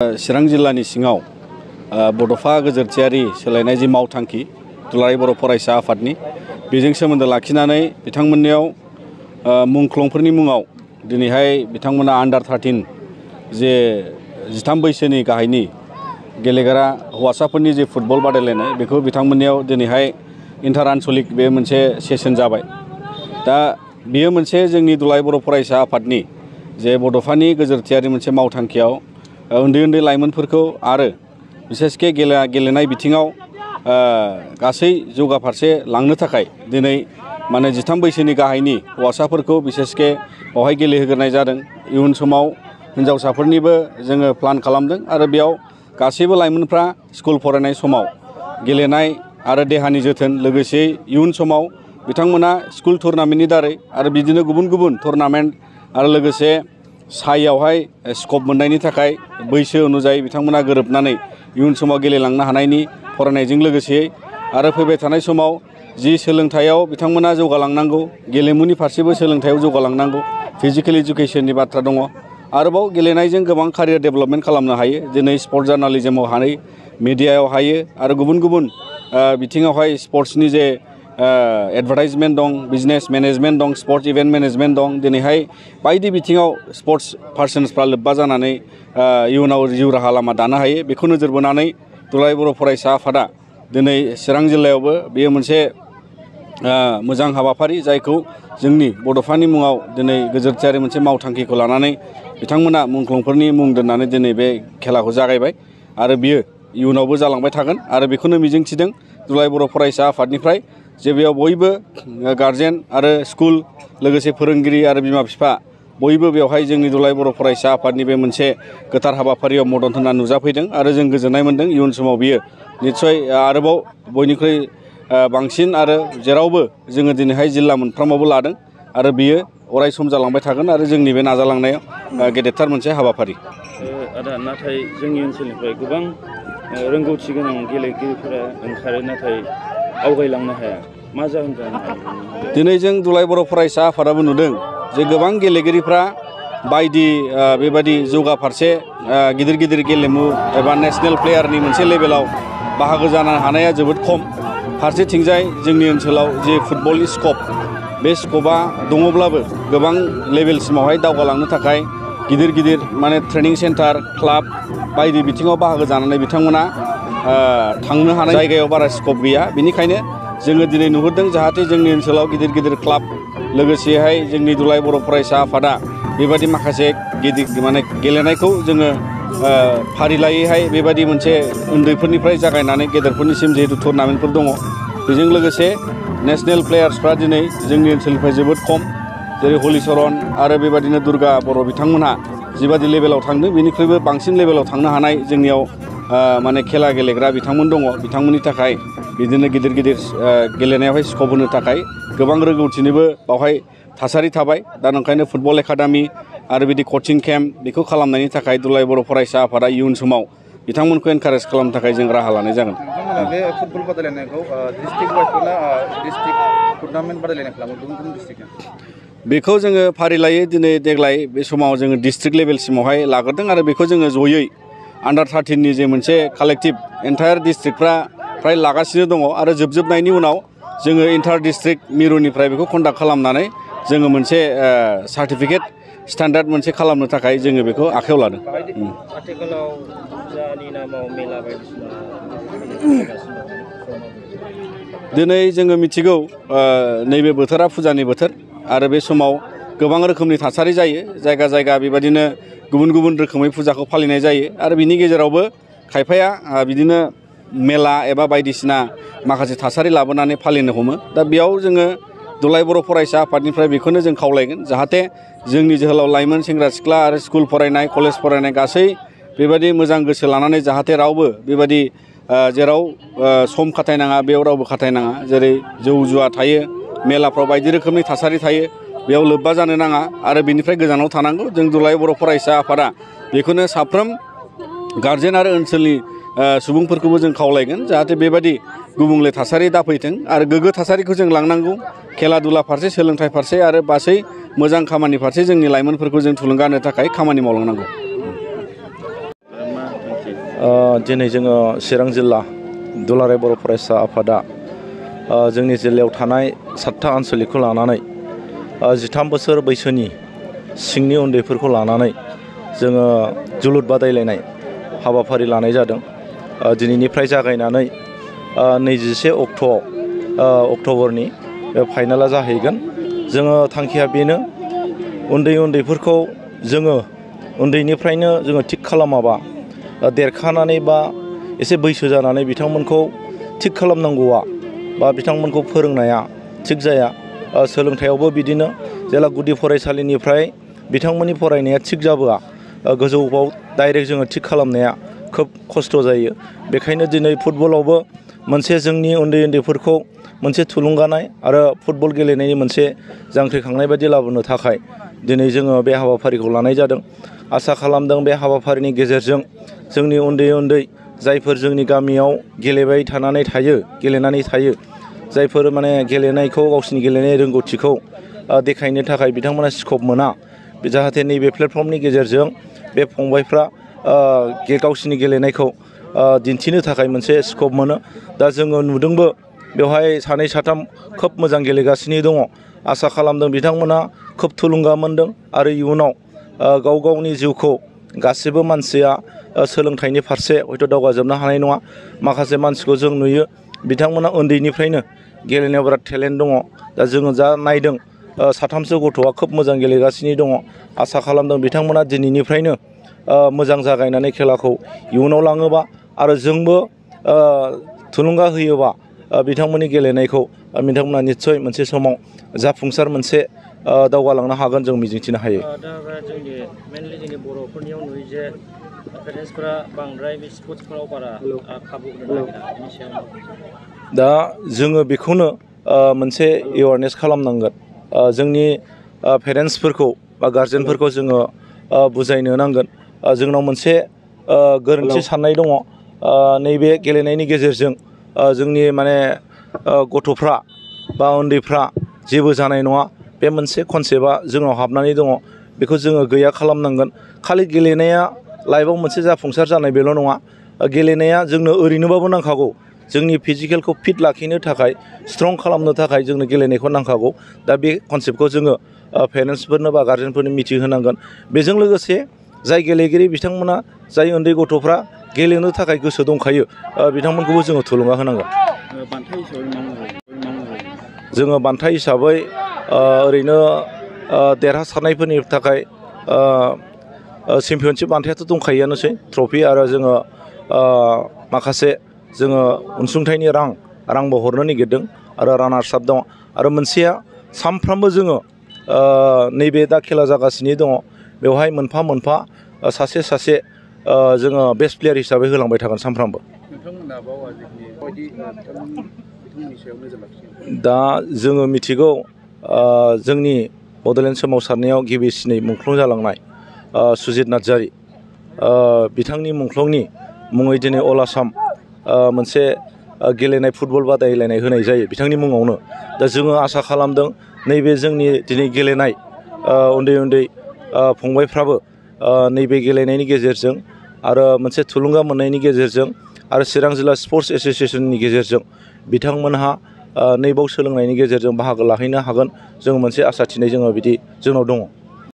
चिरां जिल्लानि सिङाव बड'फा गोजोरथियारि सोलायनाय जि मावथांखि दुलाराय बर' फरायसा आफादनि बेजों सोमोन्दो लाखिनानै बिथांमोननियाव मुंख्लंफोरनि मुङाव दिनैहाय बिथांमोना आन्डार 13 जे 13 बैसोनि गाहायनि गेलेग्रा हौवासाफोरनि जे फुटबल बादायलायनाय बेखौ बिथांमोननियाव दिनैहाय इन्टार आन्चलिक बे मोनसे सेसन जाबाय। दा बेयो मोनसे जोंनि दुलाराय बर' फरायसा आफादनि जे बड'फानि गोजोरथियारि मोनसे मावथांखियाव उन्दै उन्दै लाइमोनफोरखौ आरो बिसेसके गेलेनाय बिथिङाव गासै जौगाफारसे लांनो थाखाय दिनै माने 13 बैसोनि गाहायनि हौवासाफोरखौ बिसेसके बावहाय गेलेहोग्रोनाय जादों। इयुन समाव हिन्जावसाफोरनिबो जोङो प्लान खालामदों आरो बेयाव गासैबो लाइमोनफ्रा स्कुल फरायनाय समाव गेलेनाय आरो देहानि जोथोन लोगोसे इयुन समाव बिथांमोना स्कुल टुर्नामेन्टनि दारै आरो बिदिनो गुबुन गुबुन टुर्नामेन्ट आरो लोगोसे साइयावहाय स्कप मोननायनि थाखाय बैसो अनुजायै बिथांमोना गोरोबनानै इयुन समाव गेलेलांनो हानायनि फरायनायजों लोगोसे आरो फैबाय थानाय समाव जि सोलोंथायाव बिथांमोना जौगालांनांगौ गेलेमुनि फारसेबो सोलोंथायाव जौगालांनांगौ फिजिकेल एजुकेशननि बाथ्रा दङ। आरोबाव गेलेनायजों गोबां कारियार डेभेलपमेन्ट खालामनो हायो। दिनै स्पर्ट जार्नालिज्मआव हायो, मिडियायाव हायो आरो गुबुन गुबुन बिथिङावहाय स्पर्ट्सनि जे एडभार्टाइजमेन्ट दं, बिजनेस मेनेजमेन्ट दं, स्पर्ट्स इभेन्ट मेनेजमेन्ट दं। दिनैहाय बायदि बिथिङाव स्पर्ट्स पार्सन्सफ्रा लोब्बा जानानै इयुनाव जिउ राहा लामा दानो हायो। बेखौ नोजोर बोनानै दुलाराय बर' फरायसा आफादा दिनै चिरां जिल्लायावबो बेयो मोनसे मोजां हाबाफारि जायखौ जोंनि बड'फानि मुङाव दिनै गोजोरथियारि मोनसे मावथांखिखौ लानानै बिथांमोना मुंख्लंफोरनि मुं दोननानै दिनै बे खेलाखौ जागायबाय आरो बियो इयुनावबो जालांबाय थागोन आरो बेखौनो मिजिंथिदों दुलाराय बर' फरायसा आफादनिफ्राय जे बेयाव बयबो गार्जेन आरो स्कुल लोगोसे फोरोंगिरि आरो बिमा बिफा बयबो बेवहाय जोंनि दुलाराय बर' फरायसा आफादनि बे मोनसे गोथार हाबाफारियाव मदद होना नुजाफैदों आरो जों गोजोननाय मोन्दों। इयुन समाव बियो निस्सय आरोबाव बयनिख्रुइ बांसिन आरो जेरावबो जोङो दिनैहाय जिल्ला मोनफ्रोमावबो लादों आरो बियो अराय सम जालांबाय थागोन आरो जोंनि बे नाजालांनायाव गेदेरथार मोनसे हाबाफारि। आदा नाथाय जोंनि ओनसोलनिफ्राय गोबां रोंगौथि गोनां गेलेगिरिफोरा ओंखारो नाथाय आवगायलांनो हाया, मा जाहोन जानो हायो? दिनै जों दुलाराय बर' फरायसा आफादाबो नुदों जे गोबां गेलेगिरिफ्रा बायदि बेबादि जौगाफारसे गिदिर गिदिर गेलेमु एबा नेशनेल प्लेयारनि मोनसे लेभेलाव बाहागो जानो हानाया जोबोद खम। फारसेथिंजाय जोंनि ओनसोलाव जे फुटबलनि स्कप बे स्कपा दङब्लाबो गोबां लेभेलसिमावहाय दावगालांनो थाखाय गिदिर गिदिर माने ट्रेनिं सेन्टार क्लाब बायदि बिथिङाव बाहागो जानानै बिथांमोना थांनो हानाय जायगायाव बारा स्कप गैया। बेनिखायनो जोङो दिनै नुहुरदों जाहाथे जोंनि ओनसोलाव गिदिर गिदिर क्लाब लोगोसेहाय जोंनि दुलाराय बर' फरायसा आफादा बेबादि माखासे गिदिर माने गेलेनायखौ जोङो फारिलायैहाय बेबादि मोनसे उन्दैफोरनिफ्राय जागायनानै गेदेरफोरनिसिम जिहेतु टुर्नामेन्टफोर दङ बेजों लोगोसे नेशनेल प्लेयार्सफ्रा दिनै जोंनि ओनसोलनिफ्राय जोबोद खम। जेरै हलिचरन आरो बेबादिनो दुर्गा बर' बिथांमोनहा जिबादि लेभेलाव थांदों बेनिख्रुइबो बांसिन लेभेलाव थांनो हानाय जोंनियाव माने खेला गेलेग्रा बिथांमोन दङ। बिथांमोननि थाखाय बिदिनो गिदिर गिदिर गेलेनायावहाय स्कप होनो थाखाय गोबां रोंगौथिनिबो बावहाय थासारि थाबाय। दा ओंखायनो फुटबल एकाडेमि आरो बिदि कचिं केम्प बेखौ खालामनायनि थाखाय दुलाराय बर' फरायसा आफादा इयुन समाव बिथांमोनखौ एनकारेज खालामनो थाखाय जों राहा लानाय जागोन। बे फुटबल बादायलायनायखौ डिस्ट्रिक्ट वाइसना डिस्ट्रिक्ट टुर्नामेन्ट बादायलायनाय खालामो गुबुन गुबुन डिस्ट्रिक्टआव? बेखौ जोङो फारिलायै दिनै देग्लाय बे समाव जोङो डिस्ट्रिक्ट लेभेलसिमावहाय लाग्रोदों आरो बेखौ जोङो जयै आन्डार 13नि जे मोनसे कालेक्टिभ एन्टायार डिस्ट्रिक्टफ्रा फ्राय लागासिनो दङ आरो जोबनायनि उनाव जोङो इन्टार डिस्ट्रिक्ट मिरुनिफ्राय बेखौ कन्डाक्ट खालामनानै जोङो मोनसे सार्टिफिकेट स्टेन्डार्ड मोनसे खालामनो थाखाय जोङो बेखौ आखायाव लादों। आथिखालाव फुजानि नामाव मेला बायदिसिना दिनै जोङो मिथिगौ नैबे बोथोरा फुजानि बोथोर आरो बे समाव गोबां रोखोमनि थासारि जायो। जायगा जायगा बेबादिनो गुबुन गुबुन रोखोमै फुजाखौ फालिनाय जायो आरो बिनि गेजेरावबो खायफाया बिदिनो मेला एबा बायदिसिना माखासे थासारि लाबोनानै फालिनो हमो। दा बेयाव जोङो दुलाराय बर' फरायसा आफादनिफ्राय बेखौनो जों खावलायगोन जाहाथे जोंनि जोहोलाव लाइमोन सेंग्रा सिख्ला आरो स्कुल फरायनाय कलेज फरायनाय गासै बेबायदि मोजां गोसो लानानै जाहाथे रावबो बेबायदि जेराव सम खाथायनाङा बेयाव रावबो खाथायनाङा। जेरै जौ जुवा थायो, मेलाफ्राव बायदि रोखोमनि थासारि थायो, बेयाव लोब्बा जानो नाङा आरो बेनिफ्राय गोजानाव थानांगौ। जों दुलाराय बर' फरायसा आफादा बेखौनो साफ्रोम गार्जेन आरो ओनसोलनि सुबुंफोरखौबो जों खावलायगोन जाहाथे बेबायदि गुबुंले थासारि दाफैथों आरो गोग्गो थासारिखौ जों लांनांगौ। खेला दुला फारसे सोलोंथाइ फारसे आरो गासै मोजां खामानि फारसे जोंनि लाइमोनफोरखौ जों थुलुंगा होनो थाखाय खामानि मावलांनांगौ। दिनै जोङो चिरां जिल्ला दुलाराय बर' फरायसा आफादा जोंनि जिल्लायाव थानाय 7था आनसलिकखौ लानानै 13 बोसोर बैसोनि सिंनि उन्दैफोरखौ लानानै जोङो जोलुर बादायलायनाय हाबाफारि लानाय जादों। दिनैनिफ्राय जागायनानै 21 अक्ट'बरनि बे फाइनाला जाहैगोन। जोङो थांखिया बेनो, उन्दैफोरखौ जोङो उन्दैनिफ्रायनो जोङो थिग खालामाबा देरखानानै बा एसे बैसो जानानै बिथांमोनखौ थिग खालामनांगौआ बा बिथांमोनखौ फोरोंनाया थिग जाया। सोलोंथायावबो बिदिनो जेला गुदि फरायसालिनिफ्राय बिथांमोननि फरायनाया थिग जाबोआ गोजौआव डाइरेक्ट जोङो थिग खालामनाया खोब खस्थ' जायो। बेखायनो दिनै फुटबलावबो मोनसे जोंनि उन्दैफोरखौ मोनसे थुलुंगानाय आरो फुटबल गेलेनायनि मोनसे जांख्रिखांनाय बायदि लाबोनो थाखाय दिनै जोङो बे हाबाफारिखौ लानाय जादों। आसा खालामदों बे हाबाफारिनि गेजेरजों जोंनि उन्दै जायफोर जोंनि गामियाव गेलेनानै थायो, जायफोर माने गेलेनायखौ गावसिनि गेलेनाय रोंगौथिखौ देखायनो थाखाय बिथांमोना स्कप मोना, जाहाथे नैबे प्लेटफर्मनि गेजेरजों बे फंबायफ्रा गावसिनि गेलेनायखौ दिन्थिनो थाखाय मोनसे स्कप मोनो। दा जोङो नुदोंबो बेवहाय 2-3 खोब मोजां गेलेगासिनो दङ। आसा खालामदों बिथांमोना खोब थुलुंगा मोनदों आरो इयुनाव गावनि जिउखौ गासिबो मानसिया सोलोंथाइनि फारसे हयथ' दावगाजोबनो हानाय नङा। माखासे मानसिखौ जों नुयो बिथांमोना उन्दैनिफ्रायनो गेलेनायाव बिराद टेलेन्ट दङ। दा जोङो जा नायदों 3सो गथ'आ खोब मोजां गेलेगासिनो दङ। आसा खालामदों बिथांमोना दिनैनिफ्रायनो मोजां जागायनानै खेलाखौ इयुनाव लाङोबा आरो जोंबो थुलुंगा होयोबा बिथांमोननि गेलेनायखौ बिथांमोना निस्सय मोनसे समाव जाफुंसार मोनसे दावगालांनो हागोन जों मिजिंथिनो हायो। दा जोंनि मेनलि जोंनि बर'फोरनियाव नुयो जे पेरेन्टसफोरा बांद्राय बे स्पर्ट्सफोराव बारा खाबु होनो नागिरा, बेनि सायाव दा जोङो बेखौनो मोनसे एवारनेस खालामनांगोन। जोंनि पेरेन्टसफोरखौ बा गार्जेनफोरखौ जोङो बुजायनो नांगोन। जोंनाव मोनसे गोरोन्थि साननाय दङ, नैबे गेलेनायनि गेजेरजों जोंनि माने गथ'फ्रा बा उन्दैफ्रा जेबो जानाय नङा, बे मोनसे कनसेप्टआ जोंनाव हाबनानै दङ। बेखौ जोङो गैया खालामनांगोन। खालि गेलेनाया लाइफआव मोनसे जाफुंसार जानाय बेल' नङा, गेलेनाया जोंनो ओरैनोबाबो नांखागौ। जोंनि फिजिकेलखौ फिट लाखिनो थाखाय, स्ट्रं खालामनो थाखाय जोंनो गेलेनायखौ नांखागौ। दा बे कनसेप्टखौ जोङो पेरेन्टसफोरनो बा गार्जेनफोरनो मिथिहोनांगोन। बेजों लोगोसे जाय गेलेगिरि बिथांमोना, जाय उन्दै गथ'फ्रा गेलेनो थाखाय गोसो दंखायो, बिथांमोनखौबो जोङो थुलुंगा होनांगोन। जोङो बान्था हिसाबै ओरैनो देरहासारनायफोरनि थाखाय चेम्पियनशिप बान्थायाथ' दंखायोआनोसै, ट्रफि, आरो जोङो माखासे जोङो अनसुंथाइनि रांबो हरनो नागिरदों आरो रानार्स आप दङ। आरो मोनसेया सानफ्रामबो जोङो नैबे दा खेला जागासिनो दङ, बेवहाय मोनफा सासे जोङो बेस्ट प्लेयार हिसाबै होलांबाय थागोन सानफ्रामबो। दा जोङो मिथिगौ जोंनि बड'लेण्ड सोमावसारनायाव गिबिसिनै मुंख्लं जालांनाय सुजित नार्जारि, बिथांनि मुंख्लंनि मुङै दिनै अल आसाम मोनसे गेलेनाय फुटबल बादायलायनाय होनाय जायो बिथांनि मुङावनो। दा जोङो आसा खालामदों नैबे जोंनि दिनै गेलेनाय उन्दै फंबायफ्राबो नैबे गेलेनायनि गेजेरजों आरो मोनसे थुलुंगा मोननायनि गेजेरजों आरो चिरां जिल्ला स्पर्ट्स एस'सियेसननि गेजेरजों बिथांमोनहा नैबाव सोलोंनायनि गेजेरजों बाहागो लाहैनो हागोन। जों मोनसे आसा थिनाय जोङो बिदि जोंनाव दङ।